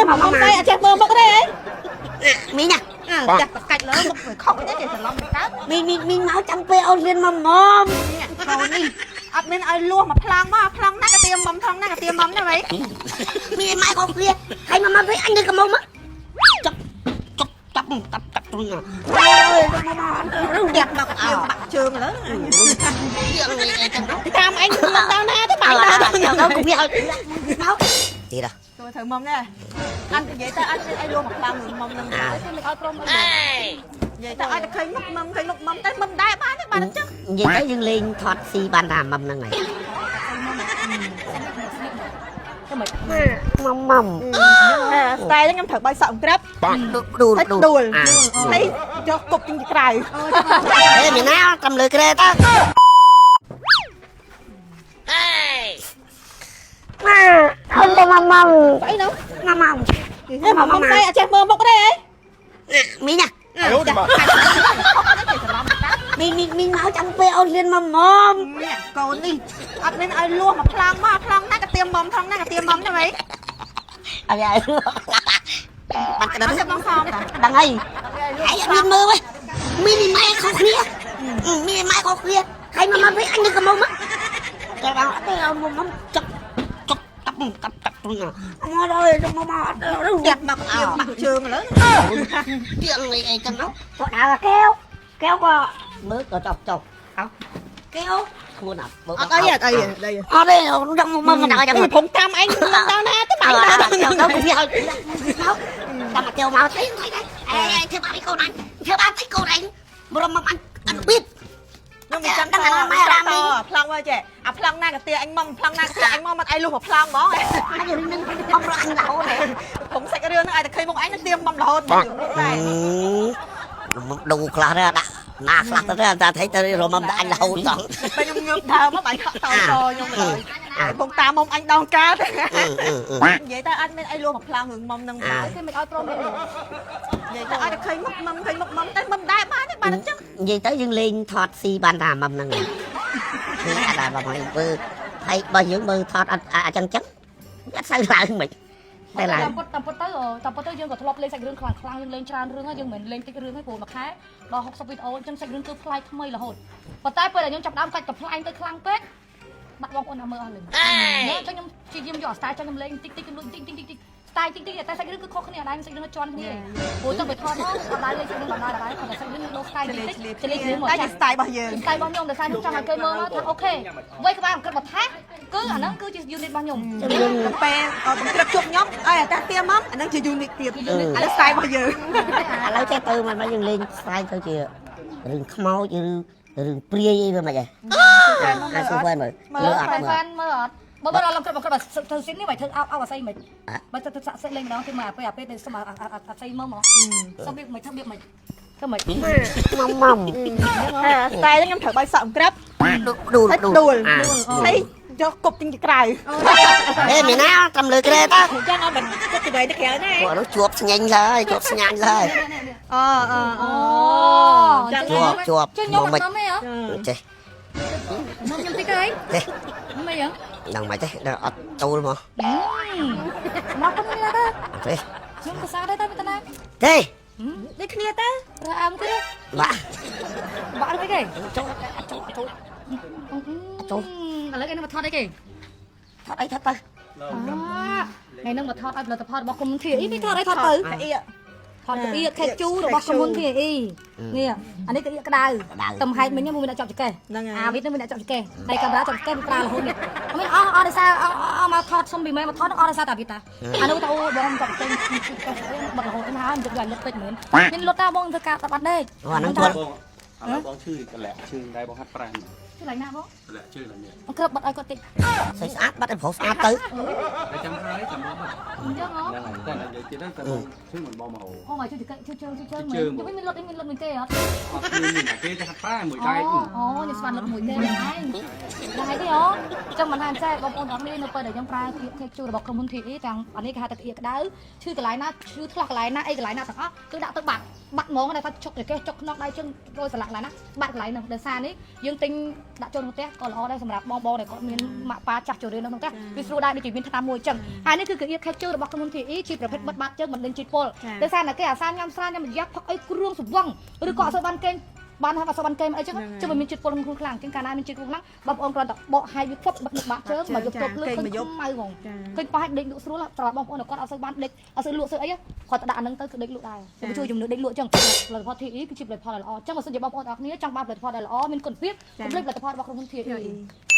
មកមកស្អីអត់ចេះមើលមុខទេអី មីងណា អើចាស់បកាច់លើមុខវាខុសទេចេះច្រឡំទៅកើត មីងមីងមីងមកចាំពេលអូនលៀនមកមុំ នេះកូននេះអត់មានឲ្យលួសមកប្លង់មកប្លង់ណាក៏ទៀមមុំថងណាក៏ទៀមមុំដែរហី មីងម៉ែក៏គ្នាហើយមកមកវិញអញនឹងកមុំចាប់ចាប់ចាប់ចាប់ចាប់ទ្រុងអូយមកមក ចាក់មកទៀមបាក់ជើងលើតាមឯងមិនដល់ណាទេ បា បាយ ដល់ ដល់ ដល់គុំឲ្យមកទៀត ទៅត្រូវមុំដែរអត់និយាយទៅអត់មានឲ្យលួសមកប្លង់មុំនឹង អា គេមិនឲ្យព្រម និយាយទៅឲ្យតែឃើញមុខមុំឃើញមុខមុំតែមុំដែរបានទេបានអញ្ចឹង និយាយទៅយើងលេងថតស៊ីបានតាមមុំហ្នឹងហើយ ទៅមិន មុំមុំ ស្តែខ្ញុំត្រូវបាយសក់អង្ក្រាប់ ដួល ហើយដួលហើយយកគប់ចេញពីក្រៅ អេមានណាត្រឹមលើក្រែតើម៉ាអត់មកមក ស្អីនោះ មកមក មកមុំស្អីអត់ចេះមើលមុខទេអី មីងណា ចាស់កាច់ចេះច្រឡំទៅកើត មីងមីងមីងមកចាំពេលអូនលៀនមកមុំ នេះកូននេះអត់មានឲ្យលួសមកប្លង់មកប្លង់ណាក៏ទៀមមុំថងណាក៏ទៀមមុំដែរហី អីអីបាត់ក្តឹង អត់ចេះបងសមតា ដឹងហើយហើយអត់មានមើលទេមីងម៉ែខុសគ្នាមីងម៉ែខុសគ្នាហើយមកមកវិញអញនឹងកមុំតែបងអត់ទេមុំមុំចាប់ចាប់ចាប់ចាប់ចាប់ទ្រុងមកដល់មកមក ចាក់មកទៀមបាក់ជើងលើ ទៀងអីអីចឹងគាត់ដើរកែវកែវក៏មើលក៏ចប់ចប់អោកែវខ្លួនអត់ អត់អីអត់អីអត់អី អត់ទេចង់មកមកដល់ចឹង នេះភងតាមឯងមិនដល់ណាទេបាយដល់ ទៅទៅវាឲ្យមកតាមកែវមកទេថៃដែរអេធ្វើបាបកូនអញធ្វើបាបតិចកូនឯងមករំមកអញអត់បៀត ខ្ញុំមិនចាំតប្លង់មកចេះអាប្លង់ណាក៏ទៀអញមុំប្លង់ណាក៏ទៀអញមុំអត់អីលួសមកប្លង់ហ្មង អញរឿងនឹងបំរអញរហូត ភងសាច់រឿងហ្នឹងឲ្យតែឃើញមុខឯងនឹងទៀមមុំរហូតមកដែរ មកដូរខ្លះដែរដាក់ណាខ្លះទៅតែថៃទៅរំអញរហូតតង ពេលខ្ញុំងើបដើមមកបាញ់ខក់តោតខ្ញុំเลยភងតាមមុំអញដងកាទេនិយាយទៅអត់មានអីលួសមកប្លង់រឿងមុំនឹង គេមិនឲ្យព្រមទេ និយាយទៅឲ្យតែឃើញមុខមុំឃើញមុខមុំតែមុំដែរបានទេបានអញ្ចឹង និយាយទៅយើងលេងថតស៊ីបានតាមមុំហ្នឹងគឺអត់ដែរបងហើយមើលហើយបើយើងមើលថតអត់អញ្ចឹងចឹងអត់សូវឡើងមិនតែឡើង តាមពិតតាមពិតទៅតាមពិតទៅយើងក៏ធ្លាប់លេងសាច់រឿងខ្លាំងខ្លាំងយើងលេងច្រើនរឿងហើយយើងមិនលេងតិចរឿងទេព្រោះមួយខែដល់60វីដេអូអញ្ចឹងសាច់រឿងគឺប្លែកថ្មីរហូតប៉ុន្តែពេលដែលខ្ញុំចាប់ដើមកាច់កំប្លែងទៅខ្លាំងពេកបាត់បងប្អូនអត់មើលអស់លឹងអញ្ចឹងខ្ញុំព្យាយាមយកអា style ចឹងខ្ញុំលេងតិចតិចខ្ញុំលួចតិចតិចតិចតិច style តិចតិចតែសាច់រឿងគឺខុសគ្នាអត់ដែរសាច់រឿងជន់គ្នាព្រោះទៅไปថតមកអត់ដែរលេងសាច់រឿងអត់ដែរដែរគាត់តែសាច់រឿងដូរ style តិចតិចចលេចមក តែជា style របស់យើង style របស់ខ្ញុំដោយសារខ្ញុំចង់ឲ្យគេមើលមកថា OK វ័យក្បាលអង្កឹតបន្ថែគឺអាហ្នឹងគឺជា unit របស់ខ្ញុំ ពេលបង្ក្រឹបជួបខ្ញុំអើតែទៀមមកអានឹងជា unique ទៀតអានេះ style របស់យើង ឥឡូវចេះទៅមិនយើងលេង style ទៅជារឿងខ្មោចឬរឿងព្រាយអីវាមិនហ៎អាស៊ូហ្វែនមើលមើលអត់មើល ហ្វេនមើលអត់បើបើដល់ឡងក្រឹបក្រឹបធ្វើស៊ីននេះបើធ្វើអោអោអាស័យមិនបើធ្វើសាក់សិលេងម្ដងគឺមកអាពេលអាពេលទៅសុំអាស័យមើលមកសុំវាមិនធ្វើវាមិនធ្វើមិន មុំមុំ style ខ្ញុំត្រូវបាយសក់អង្ក្រឹប ដួល ហើយ ដួល ដួលហើយយកគប់ចេញពីក្រៅ អេមានណាត្រឹមលើក្រែតើ អញ្ចឹងអត់មិនគប់ពីទៅក្រៅណា ពួកនោះជួបស្ញែងហើយជួបស្ញាញ់ហើយ អអអូ ជាប់ជាប់ ជិះខ្ញុំអត់នំទេហ៎ ចេះ នំខ្ញុំតិចទៅអី ចេះ មិនហ៎ ដឹងមិនទេដល់អត់ចូលមក មកគុំនេះទៅ អត់ទេ ខ្ញុំកសាដែរទៅតាណា ទេ ដូចគ្នាទៅ រើអើមទៅ បាទ បាក់អីគេ ចូលអត់ចូលអត់ចូល ចូលឥឡូវគេនឹងមកថតអីគេ ថតអីថតទៅ ថ្ងៃនឹងមកថតឲ្យផលិតផលរបស់ក្រុមហ៊ុន TAE នេះថតអីថតទៅ តាអៀ ថតកាអៀខេជូរបស់ក្រុមហ៊ុន TAE នេះអានេះកាអៀក្តៅតំហែកមិញមួយអ្នកចាប់ចកេះ ហ្នឹងហើយ អាវីតនេះមួយអ្នកចាប់ចកេះតែកាមេរ៉ាចាប់ចកេះវាប្រើរហូតនេះអត់មានអស់អស់ដោយសារអស់មកថតសុំពីមេមកថតអស់ដោយសារតាវីតាអានោះទៅអូបងចាប់ចកេះបិទរហូតហ្នឹងហើយយកយកលុតពេកមែនមានលុតតាបងធ្វើការបាត់ដេក អូអាហ្នឹងគាត់ បងឥឡូវបងឈឺកលាក់ជើងដែរបងហាត់ប្រាណ ជួយឡើងណាបង កលាក់ជើងឡើងនេះ អង្ក្របបិទឲ្យគាត់តិច ស្អាតស្អាតបាត់ឲ្យប្រុសស្អាតទៅ តែចាំហើយចាំបង អញ្ចឹងហ៎ ហ្នឹងហើយតែនិយាយទៀតតែបងឈឺមិនបងមក អូមកជួយចកេះជួយជើងជួយជើងមើលជួយមានលុតមានលុតមួយទេអត់ អត់មានមានតែគេទៅហាត់ប្រាណមួយដៃ អូខ្ញុំស្មានលុតមួយទេហ្នឹងឯងដែរទេអូចឹងមិនថាចេះបងប្អូនទាំងនេះនៅពេលដែលខ្ញុំប្រើគៀកខេជូរបស់ក្រុមហ៊ុន TE ទាំងអានេះគេហៅថាគៀកក្តៅឈឺកន្លែងណាឈឺថ្លោះកន្លែងណាអីកន្លែងណាទាំងអស់គឺដាក់ទៅបាត់បាត់ហ្មងដែលថាជុកចកេះជុកខ្នងដៃជើងរយស្លាក់កន្លែងណាបាត់កន្លែងហ្នឹងដោយសារនេះយើងទិញដាក់ចូលក្នុងផ្ទះក៏ល្អដែរសម្រាប់បងបងដែលគាត់មានម៉ាក់ប៉ាចាស់ជរានៅក្នុងផ្ទះវាស្រួលដែរដូចជាមានថ្នាំមួយចឹងហើយនេះគឺគៀកខេជូ របស់ក្រុមហ៊ុន TE ជាប្រភេទបិទបាតជើងមិនដេញជាតិពុលដោយសារតែគេអាសាញ៉ាំស្រាញ៉ាំម្យ៉ាផឹកអីគ្រឿងសង្វឹងឬក៏អត់សូវបានគេងបានហើយអត់សូវបានគេងអីចឹងចឹងវាមានជាតិពុលក្នុងខ្លួនខ្លាំងចឹងកាលណាមានជាតិពុលខ្លាំងបងប្អូនគ្រាន់តែបកហើយវាផ្លុបបិទនឹងបាតជើងមកយកទៅភ្លើងឃើញខ្មៅហ្មងឃើញប៉ះដេកលក់ស្រួលត្រង់បងប្អូនគាត់អត់សូវបានដេកអត់សូវលក់សូវអីគាត់ទៅដាក់អានឹងទៅគឺដេកលក់ដែរជួយជំនួយដេកលក់ចឹងផលិតផល TE គឺជាផលិតផលដែលល្អចឹងបើសិនជាបងប្អូនទាំងអស់គ្នាចង់បានផលិតផលដែលល្អមានគុណភាពកុំភ្លេចផលិតផលរបស់ក្រុមហ៊ុន TE។